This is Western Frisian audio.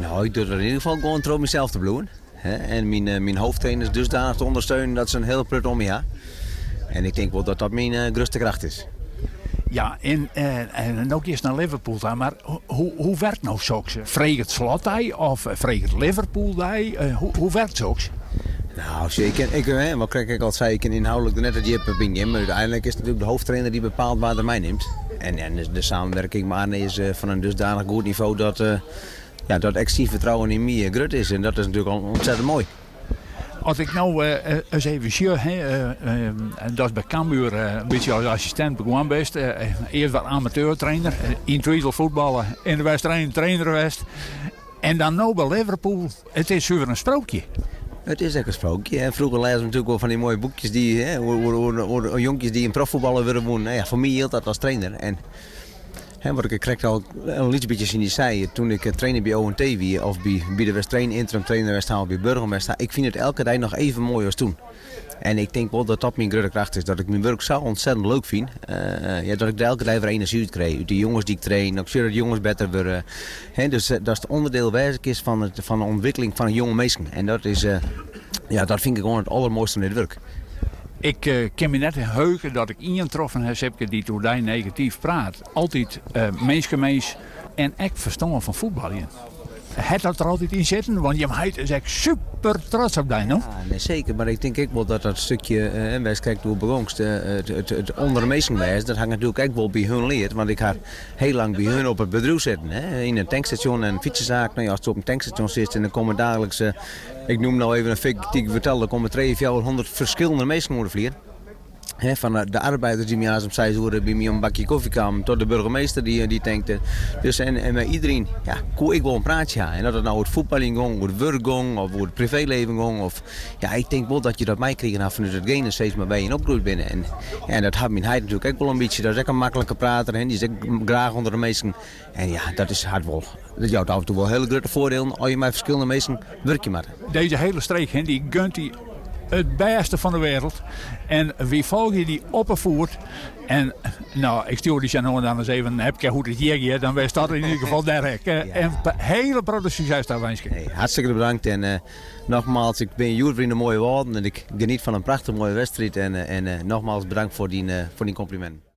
Nou, ik doch dat yn ieder gefal gewoan troch mysels te bliuwen. En myn hoofdtrainers dusdanich te ûndersteunen dat se in hiele protte oan my ha. En ik tink wol dat dat myn grutste kracht is. Ja, en en no giest nei Liverpool ta, mar hoe wurket no soks? Freget Slot dy of freget Liverpool dy? Hoe wurket soks? Nou, ik kin, ik, wat ik krekt al sei, ik kin ynhâldlik der net te djip op yngean, mar úteinlik is it natuerlik de hoofdtrainer dy't bepaalt wa't er meinimt. En de samenwerking mei Arne is fan in dusdanich goed nivo dat, ja, dat ek syn fertrouwen yn my grut is. En dat is natuerlik al ontzettend moai. As ik no ris even sjoch, hè, datst by Cambuur in bytsje as assistint begûn bist, earst wat amateurtrainer, yn Twizel fuotballe en de wedstriden trainer west. En dan no by Liverpool, it is suver in sprookje. It is ek in sprookje. En froeger lêzen we natuerlik wol fan dy moaie boekjes dy, hè, oer jonkjes dy't in proffuotballer wurde woenen. Nou ja, foar my jildt dat as trainer. En hè, wat ik krekt al in lyts bytsje tsjin dy sei, toen ik trainer by ONT wie, of by de Westereen interim trainer west ha, of by Burgum west ha, ik fyn it elke dei noch even moai as toen. En ik tink wol dat dat myn grutte kracht is, dat ik myn wurk sa ontzettend leuk fyn, ja, dat ik der elke dei wer enerzjy út krij. Út de jonges dy't ik train, ik sjoch dat de jonges better wurde. Hè, dus datst ûnderdiel wêze kinst fan de ûntwikkeling fan jonge minsken. En dat is, ja, dat fyn ik gewoan it allermoaiste fan dit wurk. Ik kin my net heuge dat ik ien troffen ha, Sipke, dy't oer dy negatyf praat. Altyd minskemins en ek ferstân fan fuotbaljen. Hat dat der altyd yn sitten? Want jim heit is ek super trots op dy, no? Ja, nee, seker. Mar ik tink ek wol dat dat stikje, eh, wêr'tst krekt oer begongst, it ûnder de minsken wêze, dat ha ik natuerlik ek wol by hun leard. Want ik ha hiel lang by hun op it bedriuw sitten, hè, yn in tankstasjon en in fytsesaak. No ja, ast op in tankstasjon sitst en der komme daagliks, ik noem no even in fiktyf getal, der komme trije, 400 ferskillende minsken oer de flier. Fan de arbeiders dy't moarns om seis oere by my om in bakje kofje kamen, tot de burgemeester dy't tankte. Dus en mei iedereen, ja, koe ik wol in praatsje ha. En oft it no oer it fuotbaljen gong, oer it wurk gong, of oer it privéleven gong. Of, ja, ik tink wol dat je dat meikrigen ha fanút it gene sis mar, wêr't je yn opgroeid binne. En, en dat hat myn heit natuerlik ek wol in bytsje. Dat is ek in maklike prater, hè. Dy is ek graach ûnder de minsken. En ja, dat is hat wol, dat jout af en toe wol hiele grutte foardielen as je mei ferskillende minsken wurkje moatte. Dizze hiele streek, hè, dy gunt dy it bêste fan de wereld. En wy folgje dy op 'e foet. En no, ik stjoer dy sa no en dan ris even in appke hoe't it hjir giet. Dan witst dat yn ieder gefal dêr ek. En hiele protte sukses tawinske. Hey, hartstikke bedankt en nogmaals, ik bin hjoed wer yn de moaie Wâlden en ik geniet fan in prachtich moaie wedstriid. En nogmaals bedankt foar dyn kompliminten.